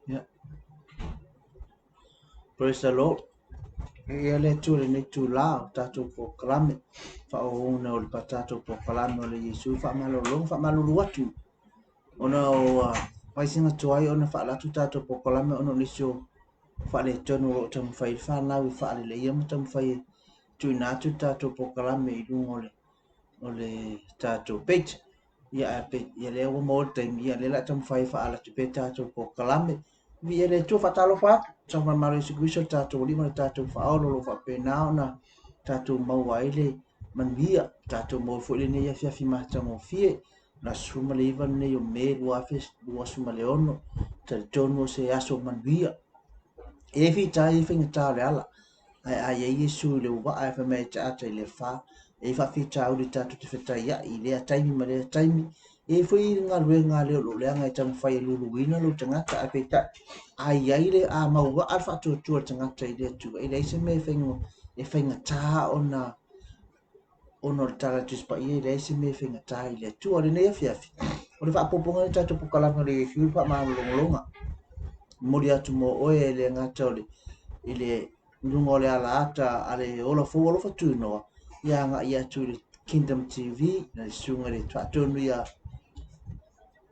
Yeah. Praise the Lord. Ia le Atua i lenei itulā o tatou polokalame, faaauauina o le tatou polokalame o le Iesu faamalologa, faamalulu atu ona ua fai sina tuai ona faalu atu tatou polokalame ona o nisi o faaletonu o lo o taumafai ai le fanau e faaleleia ma taumafai e tuuina atu le tatou polokalame i luga o le tatou page. Ia ae pei ia lea ua maua le taimi, ia lea o le a taumafai e faaala atu pea tatou polokalame. Viia le Atua, faatalofa atu, Sau Faamalo Iesu Keriso le tatou Alii ma le tatou Faaolo o lo o faapena ona tatou maua ai le manuia, tatou maua foi lenei afiafi matagofie, le aso 19 lenei o Me 2026, talitonu o se aso manuia. E i ai fita, e i ai faigata o le ala, Ae a i ai Iesu i le uvaa e fai mai e te ata i le afa, e i ai faafitauli tatou te fetaiai i lea taimi ma lea taimi. E i ai foi galuega a le o lo o leaga e taumafai e luluina lou tagata, ae peitai, a i ai le, a mauvaa le faatuatua o le tagata i le Atua, e leai se mea e faigata ona ona o le Tala a le Tusi Paia, e leai se mea e faigata i le Atua. O lenei afiafi, o le faaopoopoga o le tatou polokalame o le Fiu Faamalologologa. Momoli atu mo oe e le gata o le, i le luga o le alaata a le Ola Fou Alofa Tunoa, ia agai atu i le Kingdom TV, le susuga i le faatonu ia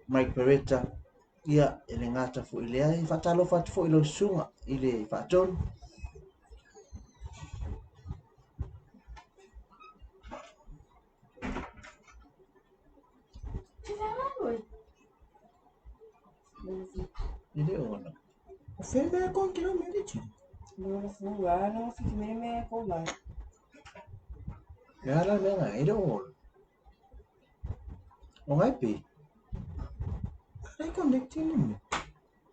Mike Beretta, ia e le gata foi i lea, e faatalofa atu foi i lau susuga i le faatonu. E le o ana. O whea mea koe ki rau mea ti? No fu a no fi me me ko mai. E ala mea ngai, e le o ana. O ngai pe. Ai connecting ni me.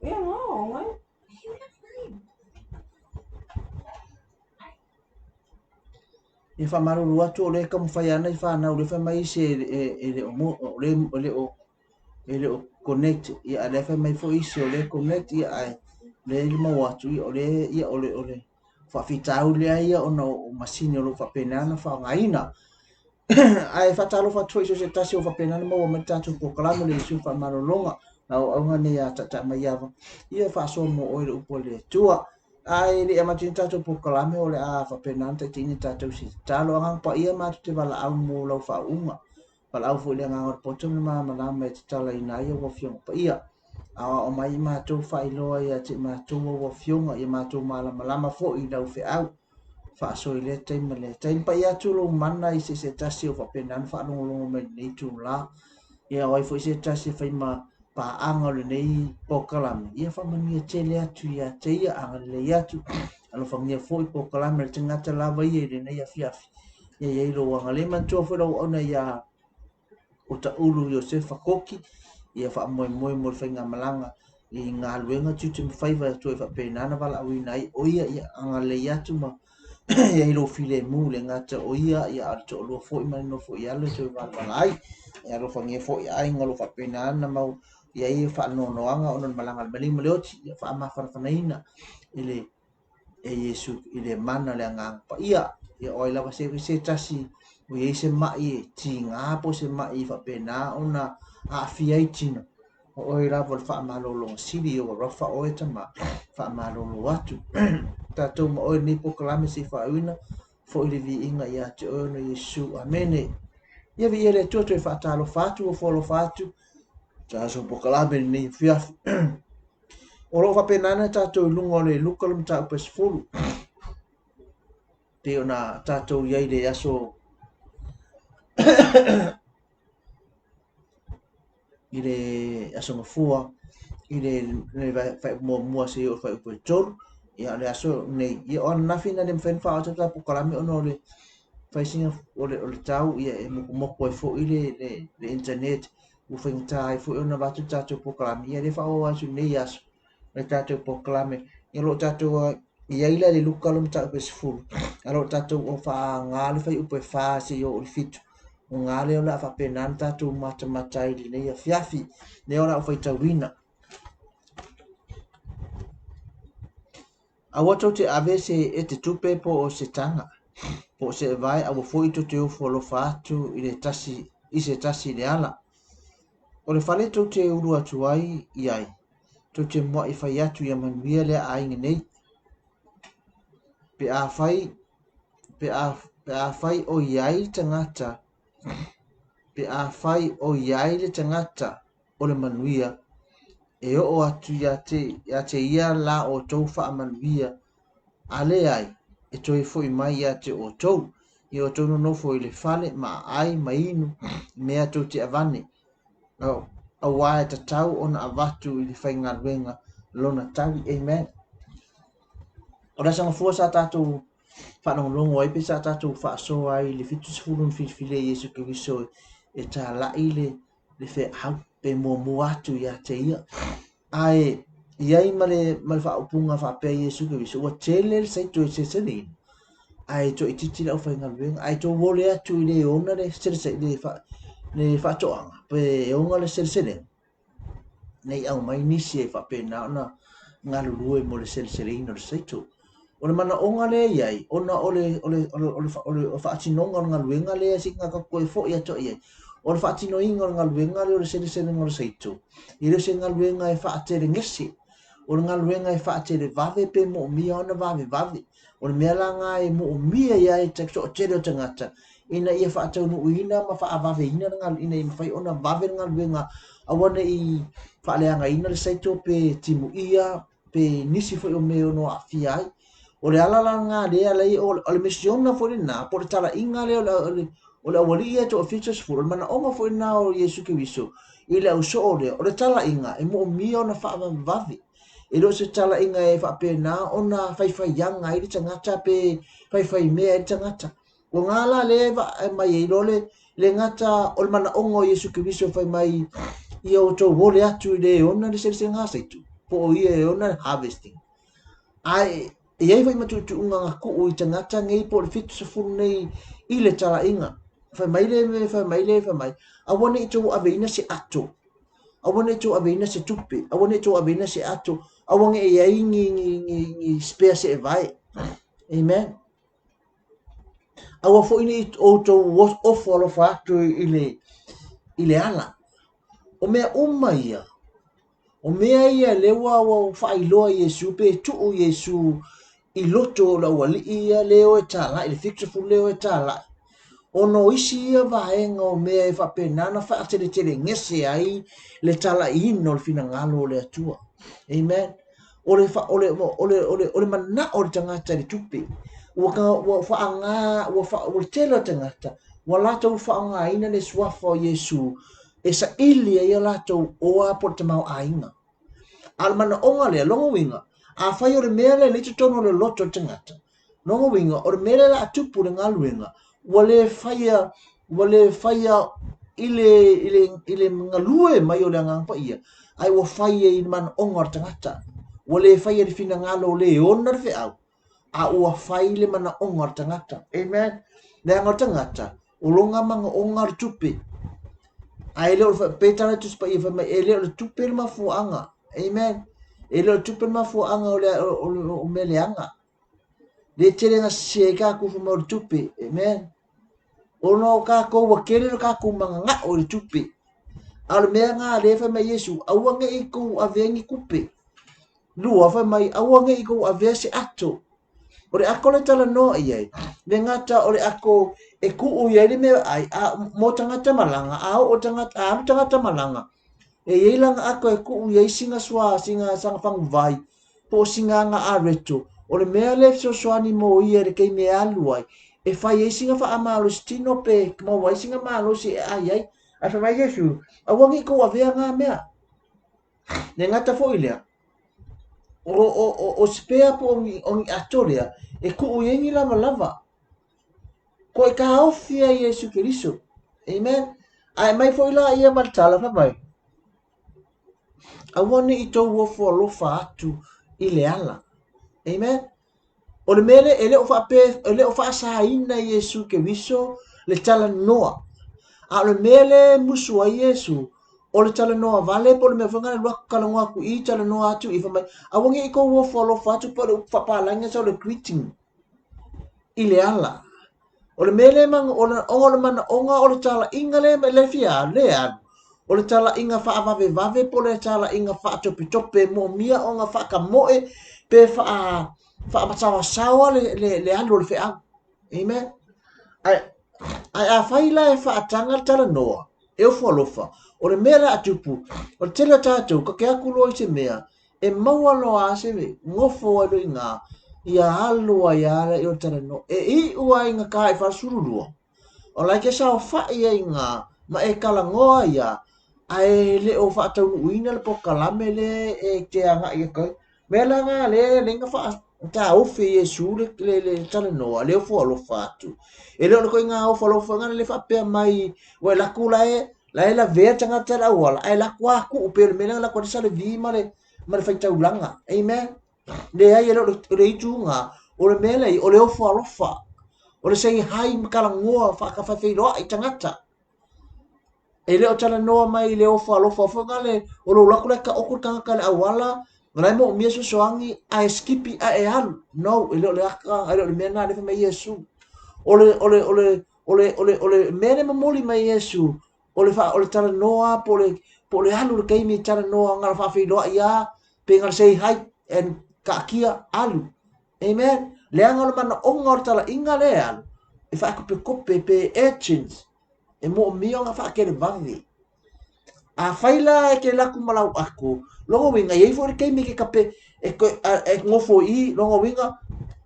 Ia no, o ngai. E faamalulu atu o lea e taumafai ana i fanau lea fai mai isi e le o mo o le e le o e le o connect ia a lea fai mai foi isi o lea e connect ia ae lea e maua atu ia o lea ia o le o le faafitauli lea ia ona o masini o lo o faapena ona faaaogaina. Ae faatalofa atu foi i so o se tasi o faapena ona maua mai le tatou polokalame o le Iesu Faamalologa, na auauga nei a Tatamaiava, ia faasoa mo oe le upu a le Atua. Ae le i amataina tatou polokalame, o le a faapena ona taitaiina tatou i se tatalo. Agaga Paia, matou te valaau mo lau faauuga. Valaau foi i le agaga o le poto ma le malamalama e tatalaina ai au Afioga Paia. Aoao mai i matou faailoa ia te matou au Afioga, ia matou malamalama foi i lau feau. Faasoa i lea taimi ma lea taimi. Pai atu lou mana i se se tasi o faapena ona faalogologo mai i lenei itulā. Ia o ai foi se tasi e fai ma paaga o lenei polokalame, ia faamanuia tele atu ia te ia, agalelei atu, alofagia foi polokalame a le tagata lava ia i lenei afiafi. Ia i ai lou agalelei. Manatua foi lau auauna ia o Taulu Iosefa Koki, ia faamoemoe mo le faigamalaga i galuega tiute ma faiva e Atua e faapena ona valaauina ai o ia, ia agalelei atu ma i ai lou filemu le gata o ia, ia a o le toalua foi ma le nofo i alo e toe valavala ai. Ia alofagia foi aiga o lo o faapena ona mau i ai faanoanoaga ona o le malaga a le maliu ma le oti, ia faamafanafanaina i le e Iesu i le mana o le Agaga Paia. Ia o ai lava se, se tasi o i ai se ma'i e tiga po o se ma'i e faapena ona aafia ai tino, o oe lava o le faamalologa sili, ua alofa oe tama, faamalolo atu. Tatou ma oe lenei polokalame se i faauiina foi le viiga ia te oe ona Iesu. Amene. Ia viia le Atua, toe faatalofa atu, ofo alofa atu, tatou polokalame lenei afiafi. O lo o faapena ona tatou i luga o le Luka le mataupu e 10. Pei ona tatou i ai i le aso i le aso Gafua i le faaiupu muamua seia oo i le faaiupu e 3. Ia o le aso nei, ia o ananafi na le mafai ona faaoo atu le tatou polokalame ona o le fai sina o le tau ia e mokumoku ai foi le internet ua faigata ai foi ona avatu le tatou polokalame, ia lea faaauau atu i lenei aso le tatou polokalame. Ia o lo o tatou i ai la i le Luka le mataupu e 10, a o lo o tatou o faaaoga le fuaiupu e 4 seia oo i le 7. O ga lea o le a faapena ona tatou matamata ai i lenei afiafi, lea o le a ou faitauina. Aua tou te ave se ete tupe po o se taga, po o se evae, aua foi tou te ofo alofa atu i le tasi i se tasi i le ala. O le fale tou te ulu atu ai i ai, Tou te mua'i fai atu ia manuia lea aiga nei. Pe afai, pe a, pe afai o i ai le tagata, pe afai o i ai le tagata o le manuia, e oo atu ia te, ia te ia la outou faamanuia, a leai, e toe foi mai ia te outou, ia outou nonofo i le fale ma aai ma inu i mea tou te avane, Auā e tatau ona avatu i le faigaluega lona taui. Amen. O le aso gafua sa tatou faalogologo ai pe sa tatou faasoa ai i le 70 na filifili ai Iesu Keriso e talai le, le feau pe muamua atu ia te ia. Ae i ai ma le, ma le faaupuga faapea Iesu Keriso, ua tele le saito e seleseleina, ae toaitiiti le aufaigaluega, ae tou ole atu i le ona le selese, le, fa, le faatoaga, pe ona le seleselega, nei aumai nisi e faapena ona galulue mo le seleseleina o le saito. O le manaoga lea e i ai, ona o le, o le, o le, o le, o le faatinoga o le galuega lea se i toe foi atu i ai, o le faatinoina o le galuega lea o le seleselega o le saito, e le o se galuega e faatelegese, o le galuega e faatelevave pe moomia ona vavevave. O le mea la lena e moomia ia e te toatele o tagata ina ia faataunuuina ma faavaveina le galuega, ina ia mafai ona vave le galuega, aua ne i faaleagaina le saito pe timuia pe nisi foi o mea e ono aafia ai. O le ala la lena lea e ala ai, o le misiona foi lena, po o le talaiga lea o le aualii ia e toafitusefulu, o le manaoga foi lena o Iesu Keriso i le ausoo lea, o le talaiga e moomia ona faavavevave. E le o se talaiga e faapena ona faifaiaga ai le tagata pe faifaimea ai le tagata. O ngā la lea e vaai mai ai loa le, le gata o le manaoga o Iesu Keriso e fai mai ia outou ole atu i le ona le selesega saitu, po o ia e ona le harvesting. Ae e i ai foi ma tuutuuga na tuu i tagata nei po o le 70 nei i le talaiga. Fai mai le, fai mai le, fai mai, aua ne i tou aveina se ato, aua ne i tou aveina se tupe, aua ne i tou aveina se ato, aua ne i ai ni, ni, ni, ni spare se e vae. Amen. Aua foi ne i outou ofo alofa atu i le, i le ala. O mea uma ia, o mea ia lea ua, ua faailoa Iesu pe tuu Iesu i loto o le aualii ia le o e talai, le 70 le o e talai. Ona o isi ia vaega o mea e faapena ona faateletelegese ai le talaiina o le finagalo o le Atua. Amen. O le, o le, o le, o le, o le manao o le tagata i le tupe. Ua, ua faaaoga, ua, fa, ua tele o tagata, ua latou faaaogaina le suafa o Iesu e saili ai a latou oa po o le tamaoaiga. A o le manaoga lea, lona uiga, afai o le mea lea e le i totonu o le loto o le tagata, lona uiga, o le mea lea o le a tupu i le galuega, ua le faia, ua le faia i le, i le, i le galue mai o le Agaga Paia, ae ua fai i le manaoga o le tagata. Ua le faia i le finagalo o le ona le feau, a ua fai i le manaoga o le tagata. Amen. Leaga o le tagata, o lona manaoga o le tupe. Ae le o le, pe tala Tusi Paia fai mai, e le o le tupe le mafuaaga. Amen. E le o le tupe le mafuaaga o le, o, o, o mea leaga. Le tele na sese ai kākou fai mai o le tupe. Amen. Ona o kākou ua tele lo kākou mananao i le tupe. A o le mea ngā lea fai mai Iesu, aua ne i kou avea ni tupe. Lua, fai mai, aua ne i kou avea se ato. O le ako le talanoa i ai, le gata o le ako e kuu i ai le mea ai, a mo tagata malaga, a oo tagata, a alu tagata malaga, e i ai lana ako e kuu i ai singa sua, singa sanga faguvai, po o sina aga areto, o le mea lea e fesoasoani mo ia i le taimi e alu ai, e fai ai sina faamalosi tino pe maua ai sina malosi e ai ai. Ae fai mai Iesu, aua ne i tou avea na mea. Le gata foi lea, o, o, o, o spare po o ni, o ni ato lea, e tuu i ai ni lavalava. Ko e kāofi ai Iesu Keriso. Amen. Ae mai foi la ia ma le tala, fai mai, Aua ne i tou ofo alofa atu i le ala. Amen. O le mea lea, e le o faapea, e le o faasaina Iesu Keriso le talanoa. A o le mea lea e musu ai Iesu, o le talanoa vale po o le mea foi lena e alu atu talanoa atu i, talanoa atu i, fai mai, aua ne i tou ofo alofa atu po o le upu faapalagi sa o le greeting i le ala. O le mea lea, o le, o le manaoga o le talaiga lea, lea fia alu, lea alu. O le talaiga faavavevave po o le talaiga faatopetope e moomia ona faakamoe pe faasaoasaoa le alu o le feau. Amen. Ae afai la e faataga le talanoa, e ofo alofa, o le mea la a tupu, o le tele o tatou, ka ke aku loa i se mea, e maua loa a se gofo ai loa i ina, ia alu ai lava lea i o le talanoa. E iu ai ina ka i 42, o la e ke saofai ai i ina, ma e talanoa ai lava, ae le o faataunuuina le polokalame lea e te agai atu ai. Mea la na lea e na taofi e Iesu le talanoa, le ofo alofa atu. E le o le koiga ofo alofa ngana le faapea mai, ua e laku la e lavea tagata le auala, ae laku a kuu pe o le mea lea na laku ai le salevi ma le faitaulaga. Amen. Leai, e le o le itu nga, o le mea lea, o le ofo alofa. O le say hi ma talanoa faafeiloai tagata. E le o talanoa mai le ofo alofa foi nga le, o lo laku le ka oku tagata le auala, nga lai mo mia sosoangi, a e skipi, a e alu. No, e le o le aka, e le o le mea na le mai Iesu. O le mea le momoli mai Iesu, o le talanoa, po le alu le keimi talanoa, nga la faafeiloai ia, pe nga say hi, and kaakia alu. Amen. Leanga o le mana onga o le talaiga le alu, e whaakopekope pe urchins, e mo mia nga whaakere vave. A whaila e ke laku malau ako, longo winga, iei fo le keimi ke kape, e ngofo i, longo winga,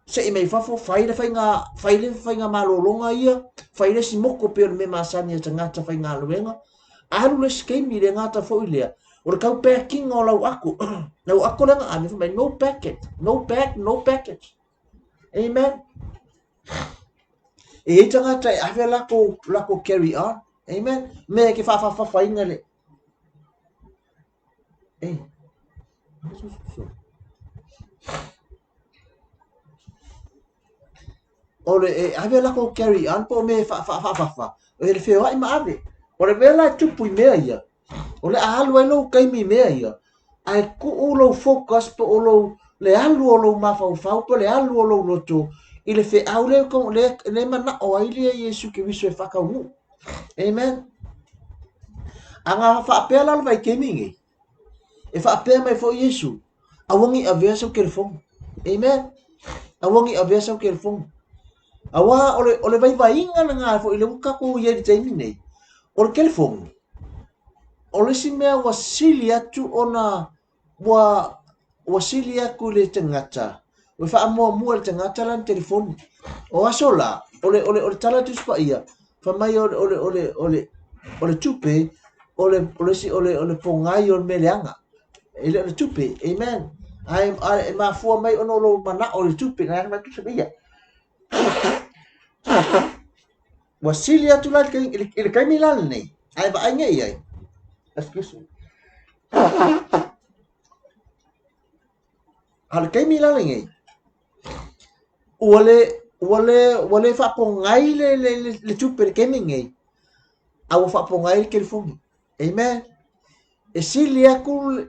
se i mei fafo, whaile whainga malolonga ia, whaile si moko pe o le me masani e tangata whainga luenga, alu le skeimi le ngata fo i lea, o le kau packing o lau ako, lau ako lenga ame, whamai, no packet, no bag, no package. Amen. E hei tangata e ave lako carry on. Amen. Me ke whaawhawhainga le. E. O le e ave lako carry on po me whaawhawha. O le whioai ma ave. O le mea la tupu i mea ia. O le alu ai lou kaimi mea ia. Ai kuu lou focus po o lou le alu o lou mafaufau po le alu o lou loto i le feau le le mana o ai le Iesu Keriso e whakaunu. Amen. Anga whaapea la vai kemi nge. E whaapea mai fo Iesu. Awangi avea sau telefoni. Amen. Awangi avea sau telefoni. Awa o le vaivainga na ngā fo i le ukaku i e taimi nei. O le telefoni. O le si mea ua sili atu ona ua sili aku le tangata. Ua whaamuamua le tangata lan telefoni. O aso la, o le tala tuspa ia. Whamai o le tupe, o le pongai o le meleanga. E le o le tupe, amen. Ai e mafua mai ono lo mana o le tupe, na mai tupe ia. Ua sili atu la i le kaimi lale nei. Ai vaai nge iai. Excuse me. A le kaimi lale nei. Ua le whaapongai le tupe le kaimi nei. A ua whaapongai le telefoni. Amen. E sili aku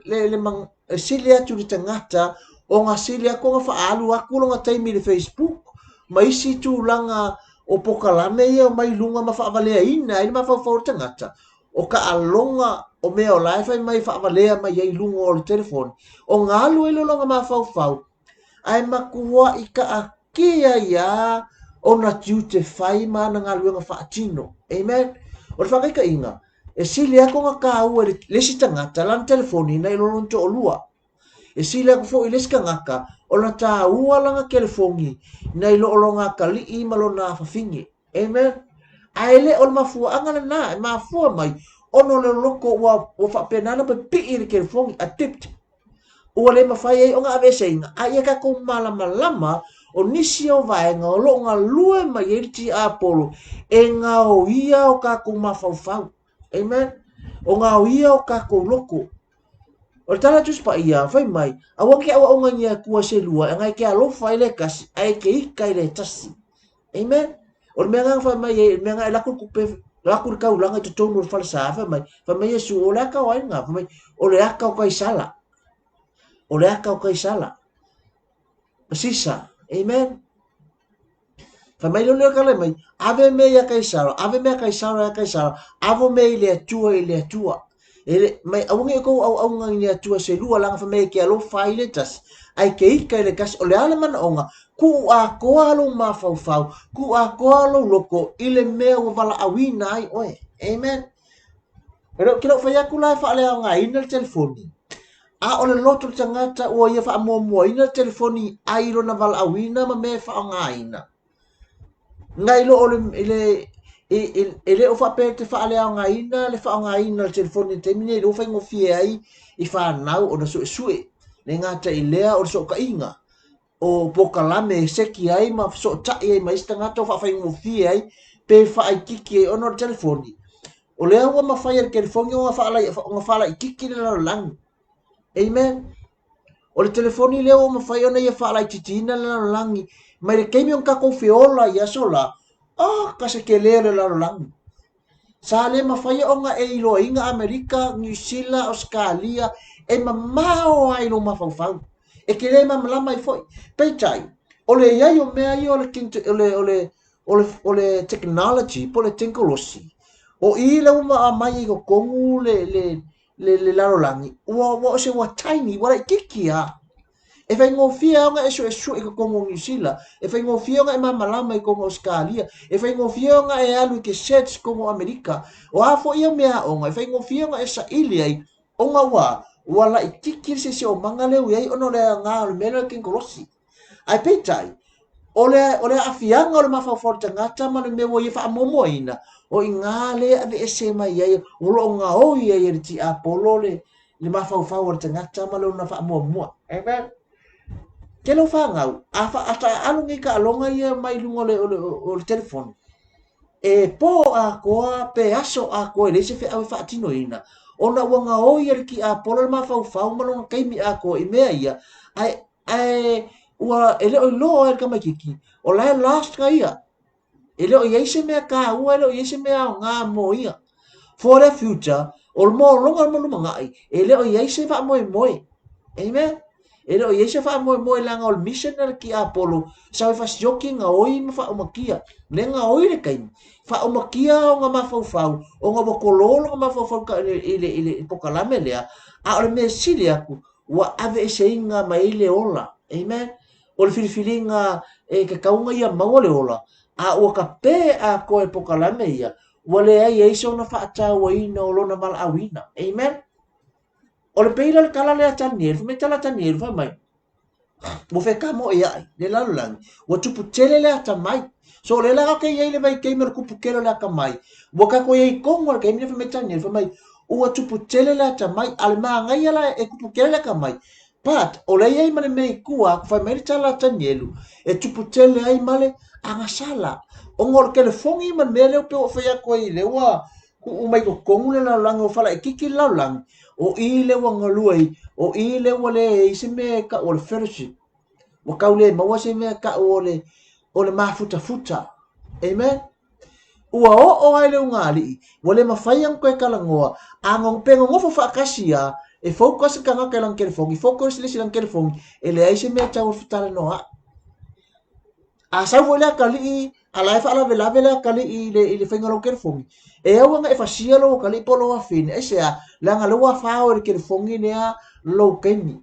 e sili atu le tangata o ngā sili aku ngā whaalu aku lo ngā taimi le Facebook. Ma isi tūlanga o pokalame ia o mai lunga ma whaavalea ina i ma whauwhau tangata. O ka alonga o mea o lai whai mai whaavalea mai ei lunga o le telefoni. O ngā alu e lolonga ma whauwhau. Ai makua i ka akia ia o na tiute whai ma na ngā luenga whaatino. Amen. O le whakaika inga. E sili ako ngā kāua le si tangata lan telefoni na i lolonto o lua. E sili ako fo i le sikangaka o na tāua langa telefoni na i loolonga kali'i ma lona whawhingi. Amen. A ele o le mafua anga le nā, e mafua mai, ono le loko ua whaapenana pe pii le telefoni addict. Ua le mawhai ai o ngā avese inga. A ia kako malamalama o nisi o vaenga o lo ngā lue mai e ti Apollo e ngā o ia o kako mawhauwhau. Amen. O ngā o ia o kako loko. O le tala tuspa ia, whai mai, a wake awa o ngai kua se lua, e ngai ke alofa i le kasi, a e ke ika i le tasi. Amen. O le mea ngā whai mai, e mea ngā e laku kupe, laku le kaulanga i totonu o le whalasa, whai mai Yesu, o le aka o ai ngā, whai mai, o le aka o kaisala. O le aka o kaisala. Sisa. Amen. Whai mai leo kale mai, ave me ia kaisara, ave me kaisara ia kaisara, avo me i le atua i le atua. E le, mai aua nei outou auauna i ni Atua se lua, leaga fai mai e ke alofa ai i le tasi, ae ke ika i le kasi. O le a le manaoga? Tuu atoa lou mafaufau, tuu atoa lou loto i le mea ua valaauina ai oe. Amen. E le o ke lou fai atu la e faaleaogaina le telefoni, a o le loto o le tagata ua ia faamuamuaina le telefoni ai lona valaauina ma mea e faaaogaina. Nai lo o le, i le, e le o faapea e te faaleaogaina le faaaogaina o le telefoni i le taimi nei, lea ua faigofie ai i fanau ona suesue, le gata i lea o le sootaiga o polokalame e seki ai ma fesootai ai ma isi tagata ua faafaigofie ai pe faaititi ai ona o le telefoni. O lea ua mafai e le telefoni ona faalaititi le lalolagi. Amen. O le telefoni lea ua mafai ona ia faalaititiina le lalolagi mai le taimi o tatou feola i aso la, oh, ka se tele o le lalolagi. Sa le mafai ona e iloaina Amerika, Niu Sila, Ausetalia, e mamao lava i lou mafaufau. E te le malamalama ai foi. Peitai, o le i ai o mea ia o le, o le, o le, o le, o le technology po o le tenkolosi, o i lea ua aumai ai i totonu le, le, le, le lalolagi, ua, ua o se ua tiny, ua laititi lava. E faigofie lava ona e suesue i totonu o Niu Sila, e faigofie ona e malamalama i totonu o Ausetalia, e faigofie ona e alu i ke search i totonu o Amerika. O a foi ia mea aoga, e faigofie ona e saili ai, ona ua, ua laititi le siosiomaga lea ua i ai ona o le aoga o le mea lea o le tekonolosi. Ae peitai, o le, o le aafiaga o le mafaufau o le tagata ma le mea ua ia faamuamuaina, o i ina lea e aveese mai ai, o lo o gaoi ai e le tiapolo le, le mafaufau o le tagata ma lona faamuamua. Amen. Tele o fanau, a, fa, a taaalo nei taaloga ia mai luga o le, o le, o le telefoni, e po atoa pe aso atoa e leai se feau e faatinoina, ona ua gaoi e le tiapolo le mafaufau ma lona taimi atoa i mea ia, ae ae ua e le o iloa e le tamaititi, o la e lost ka ia. E le o i ai se mea taua, e le o i ai se mea aoga mo ia. For the future, o le mologa o le lumanai, e le o i ai se faamoemoe. Amen? E le o i ai se faamoemoe leaga o le mission a le tiapolo, sau e fasioki gaoi ma faaumakia. Le gaoi le taimi, faaumakia ona mafaufau, ona ua kolo lona mafaufau i le, i le pokalame lea, a o le mea sili atu, ua aveeseina mai ai le ola. Amen. O le filifiliga e tatau ona ia maua le ola, a ua kapē atoa e pokalame ia, ua leai ai sona faatauaina o lona valaauina. Amen. O le pei la le tala lea a Tanielu, fai mai tala a Tanielu, fai mai, ua fekamoeaʻi le lalolagi, ua tupu tele le atamai. So o lea la tatou te i ai i le vaitaimi o le tupu tele o le atamai, ua tatou i ai tonu lava i le taimi lea fai mai Tanielu, fai mai, ua tupu tele le atamai, a o le manaia la e tupu tele le atamai, but o lea e i ai ma le mea i tua atu, fai mai le tala a Tanielu, e tupu tele ai ma le agasala. Ona o le telefoni ma le mea lea pei ua ou fai atu ai, lea ua tuu mai totonu le lalolagi, ua falaititi le lalolagi, o i lea ua galue ai, o i lea ua leai se mea e tau o le fellowship. Ua tau le maua se mea e tau o le, o le mafutafuta. Amen? Ua oo ai le ugaalii, ua le mafai ona toe talanoa, a pe nonofo faatasi lava, e focus le tagata i lana telefoni, focus le isi i lana telefoni, e leai se mea e tau o le fetalanoa'i. A sau foi le atalii, a la e faalavelave le atalii i le, i le faiga o lau telefoni, e au ana e fasia lou atalii po o lou afine, aisea? Leaga o lea ua afa oe i le telefoni lea lou taimi.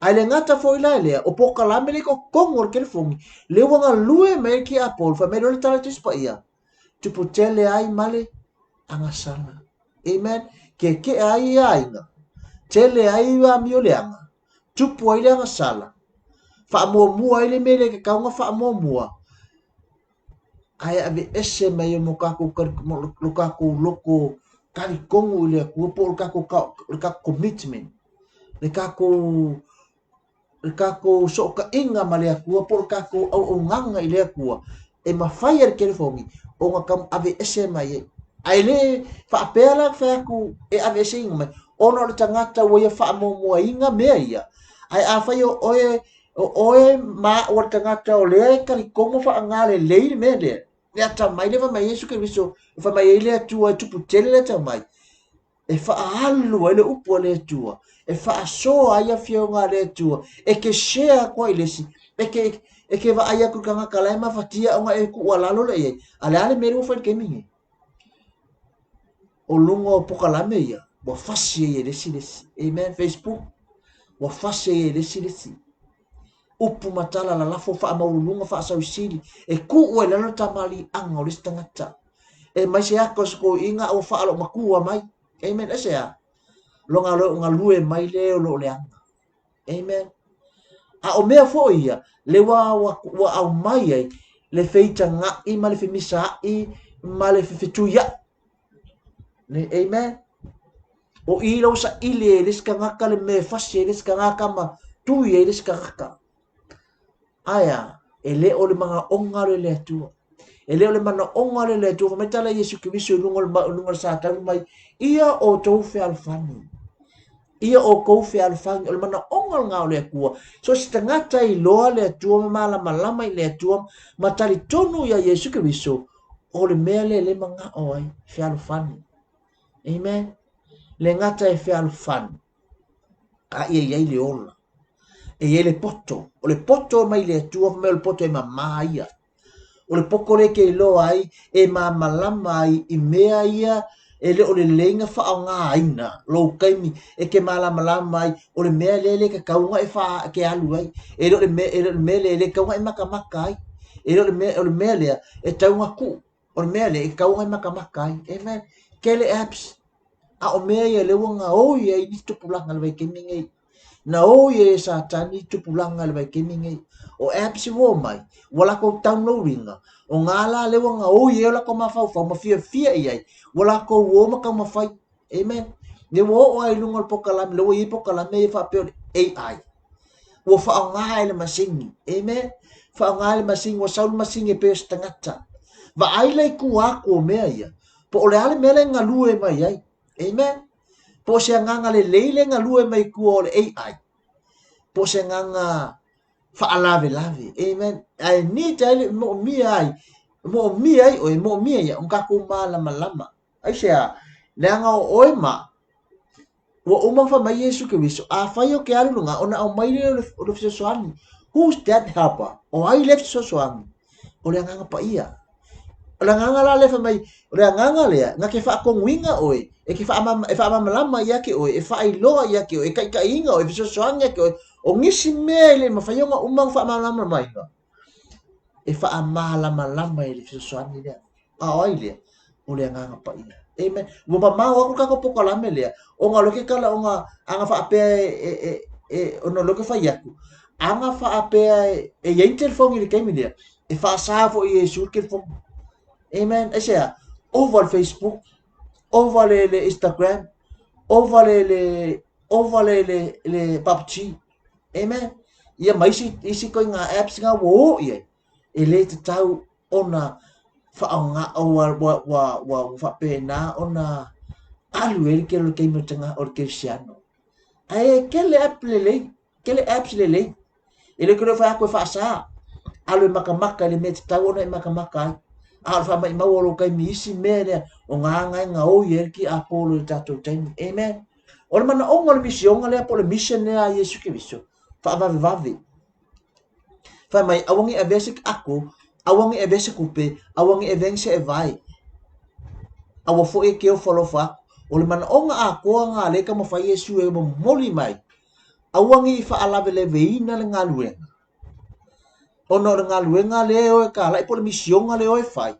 Ae le gata foi la i lea, o polokalame lea i totonu o le telefoni, lea ua galue mai ai le tiapolo, fai mai loa le tala i le Tusi Paia, tupu tele ai ma le agasala. Amen. Keke'a ai ia aiga, tele ai amio leaga, tupu ai le agasala, faamuamua ai le mea e le tatau ona faamuamua, ae aveese mai ai mo tatou lo tatou loto talitonu i le Atua po o le tatou le tatou commitment, le tatou le tatou sootaiga ma le Atua po o le tatou auaunaga i le Atua e mafai e le telefoni ona tau aveese mai ai. Ae le faapea la fai atu e aveeseina mai ona o le tagata ua ia faamuamuaina mea ia. Ae afai o oe O oe ma au o le tagata o lea e talitonu faaaoga lelei le mea lea, le atamai lea fai mai ai Iesu Keriso, fai mai ai le Atua e tupu tele le atamai, e faaalu ai le upu a le Atua, e faasoa ai afioga a le Atua, e te share atu ai i le isi, e te, e te vaai atu i le tagata la e mafatia ona e tuualalo lea i ai. A o le a le mea lea ua fai i le taimi lenei? O luga o pokalame ia. Ua fasi ai e le isi le isi. Amen. Facebook, ua fasi ai e le isi le isi. Upu ma tala lalafo faamaualuluga faasausili e tuu ai i lalo le tamaliiaga o le isi tagata. E mai se aka o se toeaina a ua faaloomatua mai. Amen. Aisea? Loga loa galue mai le o lo o leaga. Amen. A o mea foi ia, le ua, ua, ua aumai ai le feitaga'i ma le femisa'i ma le fefetuia'i. Amen. O i lau saili e le isi tagata le mea e fasi ai le isi tagata ma tui ai le isi tagata. Ae a, e le o le manaoga lea o le Atua. E le o le manaoga lea o le Atua. Fai mai tala Iesu Keriso i luga o le, luga o le satauru mai, ia outou fealofani. Ia outou fealofani. O le manaoga lena o le Atua. So se tagata e iloa le Atua ma malamalama i le Atua ma talitonu ia Iesu Keriso, o le mea lea le manao ai, fealofani. Amen. Le gata e fealofani, a ia i ai le ola. E i ai le poto. O le poto mai le Atua, fai mai o le poto e mamā ia. O le poto lea e te iloa ai, e malamalama ai i mea ia e le o lelei ona faaaogaina lou taimi e te malamalama ai, o le mea lea e le tatau ona e fa, e te alu ai. E le o le mea, e le o le mea lea e le tatau ona e matamata ai. E le o le mea, o le mea lea e tatau ona tuu. O le mea lea e tatau ona e matamata ai. Amen. Tele apps, a o mea ia lea ua gaoi ai nisi tupulaga i le vaitaimi lenei. Na o ia e Satani tupulaga i le vaitaimi nei. O apps ua omai, ua latou download ina, o ngā la lea ua gaoi ai o latou mafaufau ma fiafia i ai, ua latou o ma taumafai. Amen. Lea ua oo lava i luga o le pokalame, lea ua i ai pokalame ia faapea o le AI. Ua faaaoga e le masini. Amen. Faaaoga e le masini, ua sau le masini e pei o se tagata. Vaai la i tua atu o mea ia, po o le a le mea la e galue mai ai. Amen. Po o se agaga lelei le galue mai tua o le AI, po o se agaga faalavelave. Amen. Ae need ai le moomia ai, moomia ai oe, moomia ia, ona tatou malamalama. Aisea? Leaga o oe ma ua uma ona fai mai Iesu Keriso, afai ou te alu i luga, ona aumai lea o le fesoasoani. Who's that helper? O ai lea fesoasoani? O le Agaga Paia. O le agaga la lea fai mai, o le agaga lea, na te faatonuina oe, e te e faamalamalama ia te oe, e faailoa ia te oe, e taitaiina oe, e fesoasoani ia te oe, o nisi mea e le mafai ona uma ona faamalamalamaina, e faamalamalama e le fesoasoani lea. A o ai lea? O le Agaga Paia. Amen. Ua mamao atu le tatou pokalame lea, ona o lea ke kala ona aga faapea e, e, e, ona o lea ke fai atu, aga faapea e, e i ai ni telefoni i le taimi lea, e faasa foi e Iesu le telefoni. Amen. Aisea? Ova le Facebook, ova le, le Instagram, ova le, le, ova le, le, le PUBG. Amen. Ia ma isi, isi koiga apps nga ua o i ai. E le tatau ona faaaoga ua, ua, ua, ua, ua faapena ona alu ai le tele o le taimi o le o le kerisiano. Ae tele app lelei, tele apps lelei. E le tele fai atu e faasa, alu e matamata i le mea e tatau ona e matamata ai. A o le faamaimau o lou taimi i isi mea lea, o ngā aga e gaoi ai le tiapolo i le tatou taimi. Amen. O le manaoga o le misioga lea po o le mission lea a Iesu Keriso, faavavevave. Fai mai, aua ne i avea se ako, aua ne i avea se tupe, aua ne i avea ni seevae. Aua foi e te ofo alofa atu. O le manaoga atoa lena lea e taumafai Iesu e momoli mai, aua ne i faalavelaveina le galuega. Ona o le galuega lea e o e talai po o le misioga lea e o e fai,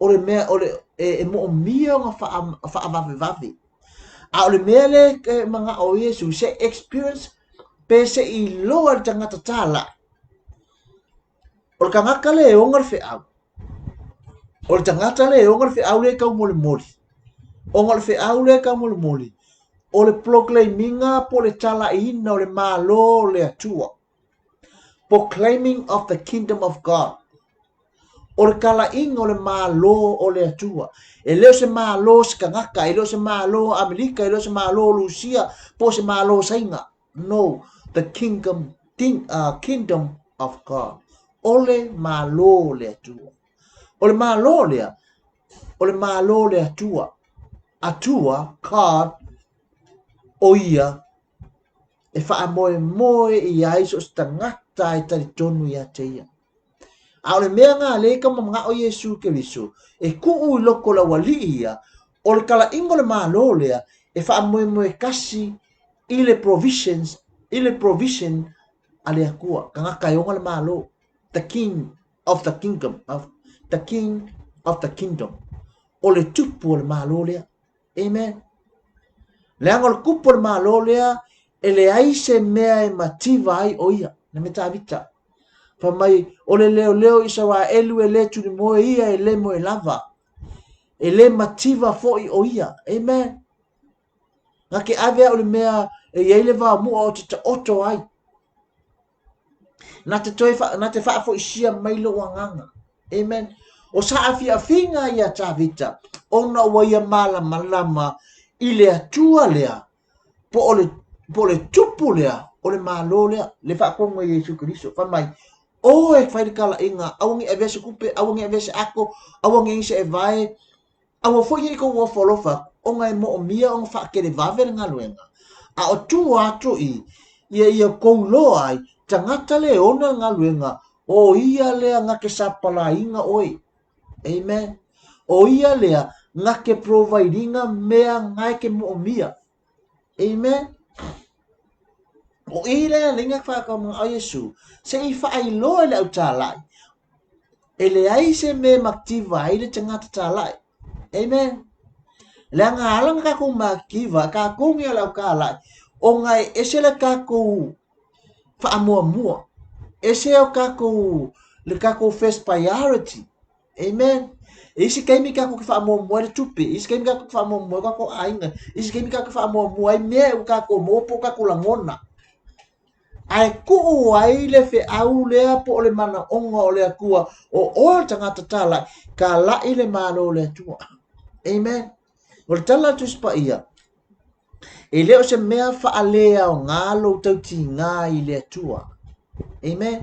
o le mea o le, e, e moomia ona faavavevave. A o le mea lea e manao ai Iesu, se experience pe se i iloa e le tagata tālā. O le tagata lea e ona le feau, o le tagata lea e ona le feau lea e taumolimoli, ona o le feau lea e taumolimoli, o le proclaim-ina po o le talaiina o le Malo o le Atua. Proclaiming of the kingdom of God. O le talaiga o le Malo o le Atua. E le o se Malo o se tagata, e le o se Malo o Amerika, e le o se Malo o Lusia, po o se Malo o Saina. No, the kingdom, thing, kingdom of God. O le Malo o le Atua. O le Malo lea, o le Malo o le Atua. Atua, God, o ia e faamoemoe i ai so o se tagata e talitonu ia te ia. A o le mea lena lea e taumamanaʻo Iesu Keriso e tuu i loko o le aualii ia, o le talaiga o le Malo lea e faamoemoe kasi i le provisions, i le provision a le Atua, tagata e ona le Malo, the king of the kingdom, of the king of the kingdom. O le tupu o le Malo lea. Amen. Leaga o le tupu o le Malo lea, e leai se mea e mativa ai o ia, le mea Tavita. Fai mai, o le leoleo Isaraelu e le tulimoe ia e le moe lava. E le mativa foi o ia. Amen. Na ke ave au le mea e i ai le vaomua o te taoto ai. Na te toe na te faafoisia mai lou agaga. Amen. O sa afiafiga ia Tavita, ona ua ia malamalama i le Atua lea, po o le, po o le tupu lea, o le Malo lea, le faatonu e Iesu Keriso. Fai mai, o e fai le talaiga, aua ne i avea se tupe, aua ne i avea se ato, aua ne i se evae, Aua foi ne i tou ofo alofa atu, ona e moomia ona faatelevave le galuega, a o tua atu i ia ia outou iloa ai, tagata le ona le galuega, o ia lea na te sapalaiina oe. Amen. O ia lea na te provide ina mea na e te moomia. Amen. O i lea le inga whakamanao Iesu, se i whaailoa i le au tālai. E leai se mea mativa ai le tagata tālai. Amen. Leaga ala na kākou mativa, kākou ngia le au tālai, o ngā e ese le kākou whaamuamua. Ese o kākou, le kākou first priority. Amen. E isi taimi kākou ke faamuamua ai le tupe, e isi taimi kākou ke faamuamua ai kākou ʻāina, e isi taimi kākou ke faamuamua ai mea ua kākou maua po o kākou lagona. Ae kuʻu ai le feʻau lea po o le manaʻoga o le Akua, o ʻoe o le tagata tālaʻi, kālaʻi le Malo o le Atua. Amen. O le tala a le Tusi Paia, E le o se mea faaleaoga lou tautigā i le Atua. Amen.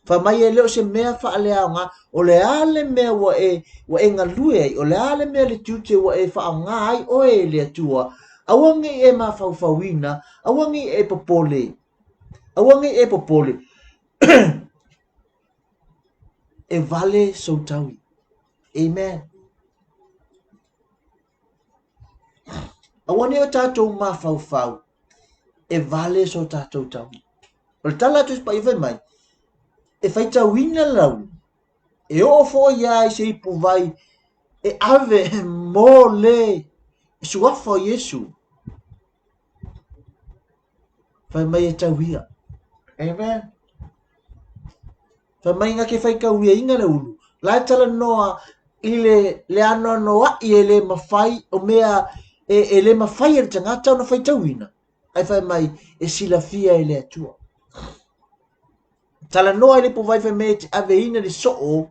Fai mai e le o se mea faaleaoga, o le a le mea ua e, ua e galue ai, o le a le mea le tiute ua e faaaoga ai oe e le Atua, aua ne i e mafaufauina, aua ne i e popole, aua ne i e popole, e vale sou taui. Amen. Aua ne o tatou mafaufau e vale so tatou taui. O le tala a Tusi Paia fai mai, e faitauina le laulu, e oo foi ia i se ipu vai e ave mo le suafa o Iesu. Fai mai e tau ia. Amen. Fai mai nga ke faitauiaina le ulu. La e talanoa i le, le anoanoaʻi e le mafai, o mea e, e le mafai e le tagata ona faitauina. Ae fai mai e silafia e le Atua. Talanoa i le ipu vai fai mai e te aveina le soo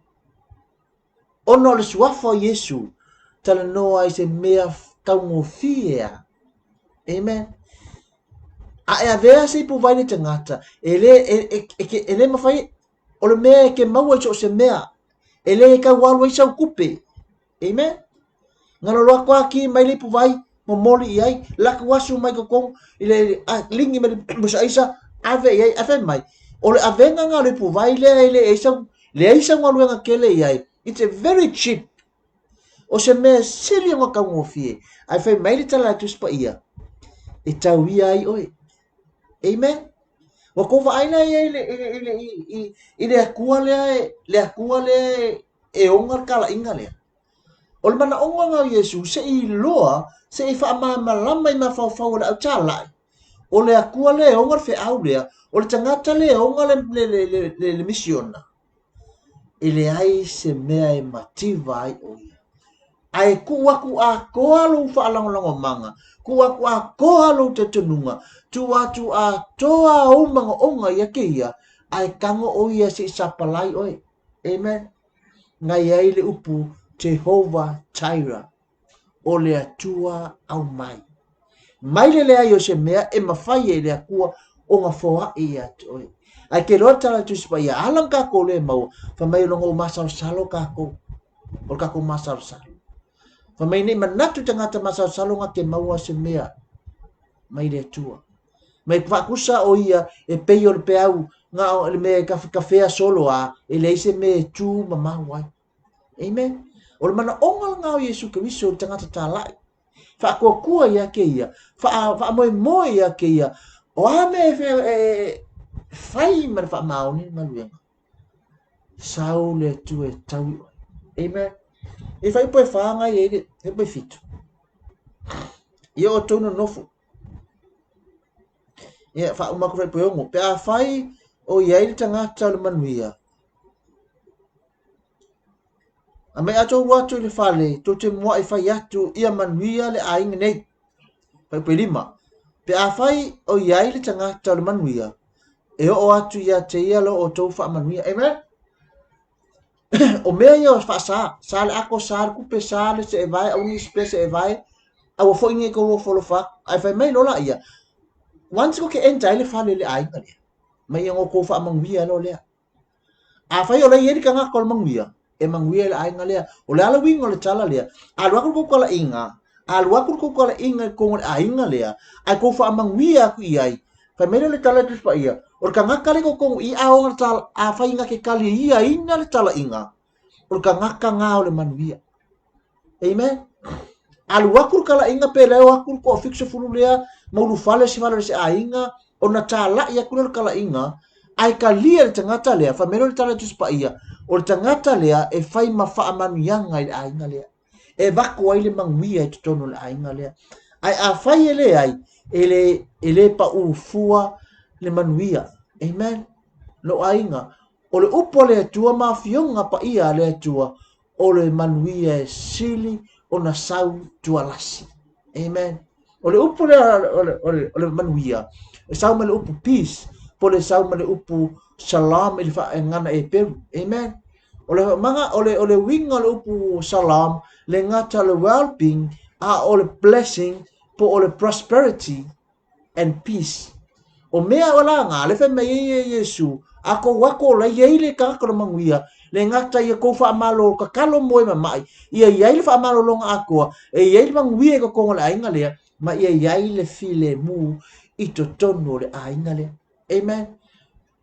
Ona o le suafa o Iesu, talanoa ai se mea taugofie a. Amen. A e avea se ipu vai le tagata, e le, e, e, e, e le mawhai, o le mea e ke maua i so o se mea, e le e kau alu ai sau kupe. Amen. Ngalo loa koa ki mai le ipu vai, momoli i ai, laku asu mai kokong, i le a, lingi mai le musa aisa, ave i ai, ave mai. O le avenga nga o le ipu vai lea e le ai sau, leai sau galuega tele i ai, it's a very cheap. O se mea sili ona taugofie, ae fai mai le tala a Tusi Paia, e tau ia ai oe. Amen. Ua kou vaai la ia i le, i le, i le, i, i le Atua lea, le Atua lea e ona le talaiga lea. O le manaʻoga lena o Iesū, se i iloa, se i faamalamalama i mafaufau o le ʻautālaʻi, o le Akua lea e ona le feʻau lea, o le tagata lea e ona le, le, le, le, le, le misiona, e leai se mea e mativa ai ʻo ia. Ae tuu atu atoa lou faalagolagomaga, tuu atu atoa lou talitonuga, tuu atu atoa ou manaʻoga ia te ia, ae tago ʻo ia se i sapalai ʻoe. Amen. Na i ai le upu Jehovah Jireh, o le Atua aumai. Mai le leai o se mea e mafai e le Atua ona foaʻi ia te oe. Ae ke loa tala Tusi Paia, ala na kākou le maua, fai mai o logo o masalosalo kākou, o le kākou masalosalo. Fai mai nei manatu tagata masalosalo na te maua se mea mai le Atua. Mai whaakusa o ia e pei o le peau ngā o le mea e kawhekawhea solo a e leai se mea e tū mamao ai. Amen. O le manaʻoga lena o Iesu Keriso i le tagata tālaʻi. Faakuakua ia te ia, faamoemoe ia te ia, o a mea e fai ma le faamaoni le galuega. Sau le Atua e taui oe. Amen. E fai po e whāngai e le, he po e fitu. Ia o tau nonofo. Ia, whauma ku po e ongo. Pe a whai o iai le tangata o le manuia. A mai atou alu atu i le fale, tou te mua'i fai atu, Ia manuia le aiga nei. Fuaiupu e lima. Pe afai o i ai le tagata o le manuia, e oo atu ia te ia lo outou faamanuia. Amen. O mea ia o faasa, sa le ako, sa le kupe, sa le seevae, aua nei spare seevae, aua foi nei kou ofo alofa atu. Ae fai mai loa laia, once ko ke enter ai le fale i le aiga lea, mai ia kou faamanuia loa lea. Afai o la e i ai le tagata o le manuia, e manuia i le aiga lea. O le a le uiga o le tala lea? A alu atu le tou talaiga, a alu atu le tou talaiga i totonu o le aiga lea, ae tou faamanuia atu i ai, fai mai lea o le tala a le Tusi Paia, o le tagata lea i totonu i a ona tala, afai na te taliaina le talaiga, o le tagata na o le manuia. Amen. Alu atu le talaiga pe leo atu le toa 70 lea ma ulufale se fale o se aiga ona talai atu lea o le talaiga ae talia le tagata lea fai mai lea o le tala a le Tusi Paia o le tagata lea e fai ma faamanuiaga i le aiga lea e avatu ai le manuia i totonu o le aiga lea ae afai e leai e le e le pau fua le manuia. Amen. Lou aiga o le upu a le Atua ma afioga paia a le Atua o le manuia e sili ona sau tualasi. Amen. O le upu lea o le manuia, e sau mai le upu peace, po le sau mai le upu shalom i le faagana Heperu. Amen. O le maga, o le, o le uiga o le upu shalom, le gata o le well-being, a o le blessing, po o le prosperity and peace. O mea o la ngā, le whai mai e e Iesu, a kou ako la i ei le tagata o le manuia, le gata ia kou whaamalo kakalo mo e mamai, ia i ai le whaamalolonga akoa, e i ai le manuia i kokonga o le aiga lea, ma ia i ai le filemu i totonu o le aiga lea. Amen.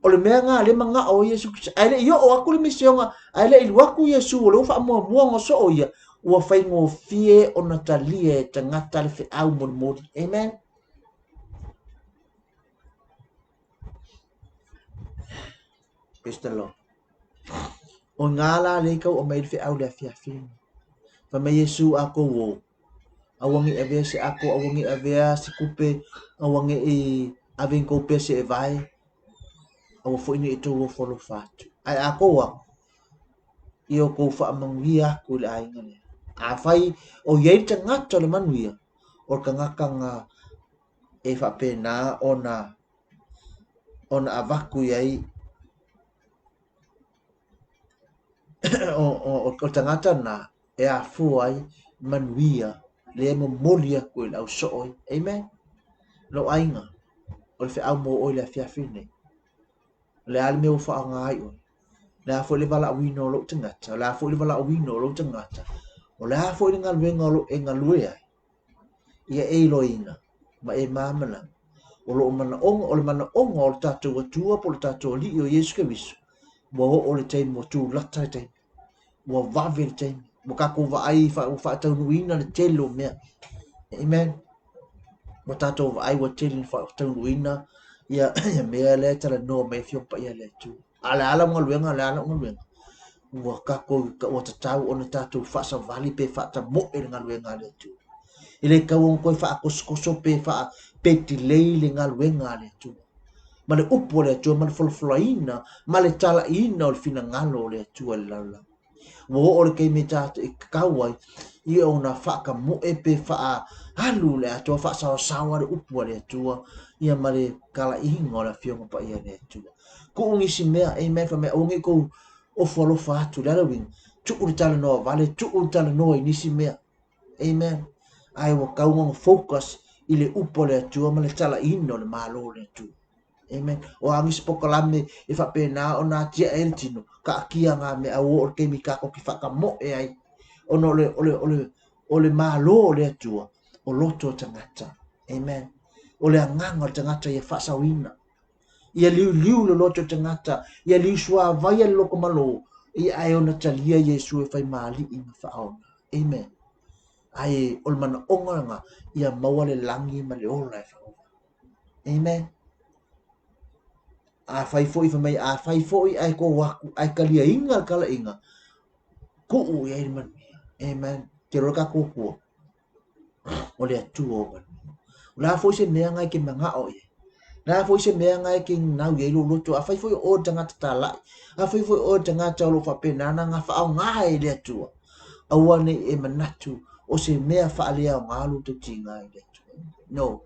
O le mea ngā le mangao o Iesu Kristo. Ae le i oo aku le misioga, ae le i alu aku Iesu o le ua faamuamua ona soo ia, ua faigofie ona talia e tagata le feau molimoli. Amen. Praise the Lord. O ngā la lei kau o mai le feau le afiafi. Fai mai Iesu a kou o. Aua nge avea se ako, aua nge avea se kupe, aua nge i ave i kou pea se e vae. Aua foi ne i tou ofo alofa atu. Ae a kou aku, ia o kou faamanuia aku i le aiga lea. Afai o i ai le tagata o le manuia, o le tagata na e faapena ona ona avatu i ai o le tagata na e afua ai manuia lea e momoli atu i le au soo ai. Amen. Lou aiga, o le feau mo oe i le afiafi lenei. O le a le mea ua faaaoga ai oe? O le a foi le valaauina o lou tagata? O le a foi le valaauina o lou tagata? O le a foi le galuega o lo o e galue ai? Ia e iloaina ma e malamalama o lo o manaoga, o le manaoga o le tatou Atua po o le tatou Alii o Iesu Keriso, ua oo le taimi, ua tulata le taimi, ua vave le taimi, ua tatou vaai ua faataunuuina le tele o mea. Amen. Ua tatou vaai ua tele ina faataunuuina ia mea lea e talanoa mai Afioga Paia a le Atua. A o le a lau galuega, o le a lau galuega? Ua tatou, ua tatau ona tatou faasavali pe faatamoe le galuega a le Atua. E le tatau ona toe faatosotoso pe faa, pe delay le galuega a le Atua. Ma le upu a le Atua, ma le folafolaina, ma le talaiina o le finagalo o le Atua i le lalolagi. Ua oo le taimi e tatau ai ia ona faatamoe pe faaalu le Atua, faasaosaoa le upu a le Atua ia ma le talaiina o le Afioga Paia a le Atua. Tuu nisi mea, amen, fai mai, aua ne i tou ofo alofa atu, le a le uiga? Tuu le talanoa vale, tuu le talanoa i nisi mea, amen. Ae ua tatau ona focus i le upu a le Atua ma le talaiina o le Malo o le Atua. Amen. O a nisi pokalame e faapena ona atiae ai le tino, taatia ngā mea a ua oo le taimi tatou te faatamoe ai, ona o le, o le, o le, o le Malo o le Atua, o loto o tagata. Amen. O le agaga o le tagata ia faasaoina. Ia liuliu le loto o tagata, ia liusuavaia le loto malo, ia ae ona talia Iesu e fai ma Alii ma Faaola. Amen. Ae o le manaoga lena ia maua le lagi ma le ola e faaaoga. Amen. Afai foi fai mai, afai foi ae tou atu ae taliaina le talaiga, tuu i ai le manuia. Amen. Te iloa tatou Atua, o le Atua o manuia. O le a foi se mea na e te manao i ai? O le a foi se mea na e te nau i ai lou loto? Afai foi o oe le tagata talai, afai foi o oe le tagata o lo o faapena ona faaaoga e le Atua, aua ne i e manatu o se mea faaleaoga lou tautiga i le Atua. No.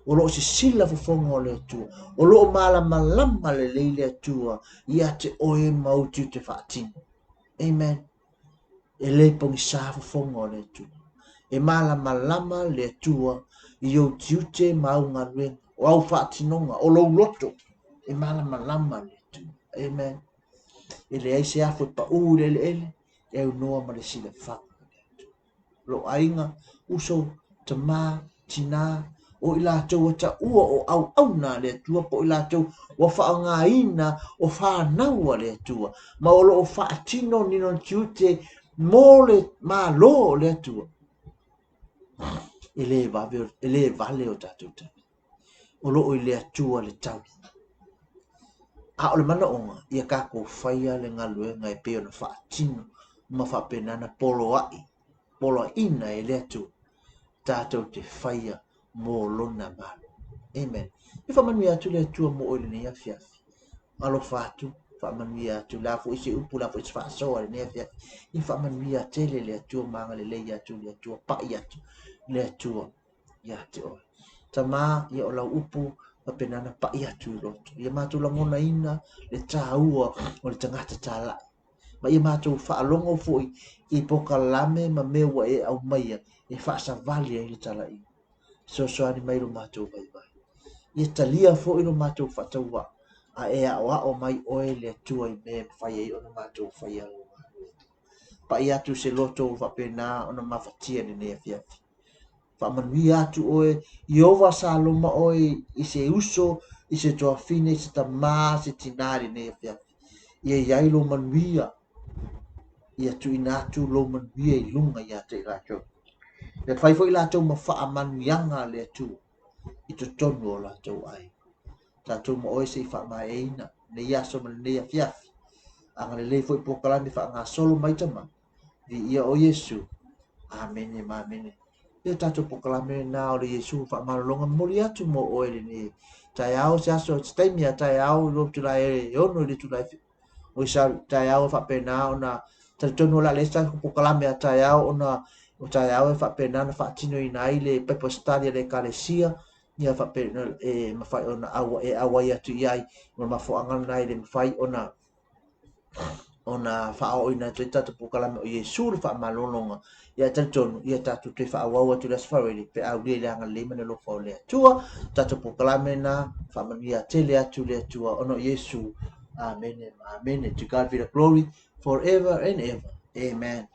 O lo o sisila fofoga o le Atua. O lo o malamalama lelei le Atua ia te oe ma ou tiute faatino. Amen. E le pogisa fofoga o le Atua. E malamalama le Atua i ou tiute ma au galuega, o au faatinoga, o lou loto. E malamalama le Atua. Amen. E leai se afu e paū i le eleele, e aunoa ma le silafaga o le Atua. Lou aiga, uso, tama, tinā, o i latou ua taua o auauna a le Atua po o i latou ua faaaogaina o fanau a le Atua, ma o lo o faatino ni lona tiute mo le Malo o le Atua. E le vave, e le vale o tatou taui. O lo o i le Atua le taui. A o le manaoga, ia tatou faia le galuega e pei ona faatino ma faapena ona poloai, poloaiina e le Atua tatou te faia mo Lona Malo. Amen. E faamanuia atu le Atua mo oe i lenei afiafi. Alofa atu, faamanuia atu, le a foi se upu, le a foi se faasoa i lenei afiafi. Ia faamanuia tele le Atua ma agalelei atu le Atua, pai atu le Atua ia te oe. Tama, ia o lau upu, faapena ona pai atu i loto. Ia matou lagonaina le taua o le tagata talai. Ma ia matou faalogo foi i pokalame ma mea ua e aumaia e faasavali ai le talaiga. Fesoasoani mai lo matou vaivai. Ia talia foi lo matou faatauvaa, a e aoao mai oe le Atua i mea e mafai ai ona matou faia lau galuega. Pai atu se loto ua faapena ona mafatia i lenei afiafi. Faamanuia atu oe, Ieova Saloma oe i se uso, i se tuafine, i se tamā, se tinā i lenei afiafi. Ia i ai lou manuia, ia tuuina atu lou manuia i luga ia te i latou. Ia fai foi latou ma faamanuiaga a le Atua i totonu o latou aiga. Tatou ma oe se i faamaeaina lenei aso ma lenei afiafi. Agalelei foi polokalame faagasolo mai Tama. Viia o Iesu. Amene ma amene. Ia tatou polokalame lena o le Iesu faamalologa momoli atu mo oe lenei taeao se aso se taimi a taeao i lo itula e 6 i le itula e o isa taeao e faapena ona talitonu o le a leai se tatou polokalame a taeao ona o taeao e faapena ona faatinoina ai le Bible study a le Ekalesia ia faapena e mafai ona e auai atu i ai ma le mafuaaga lena e le mafai ona ona faaooina atu ai tatou polokalame o Iesu le faamalologa. Ia e talitonu, ia tatou toe faaauau atu i le Aso Faraile pe a aulia i le agalelei ma le alofa o le Atua. Tatou polokalame na, faamanuia tele atu le Atua ona o Iesu. Amene ma amene. To God be the glory forever and ever. Amen.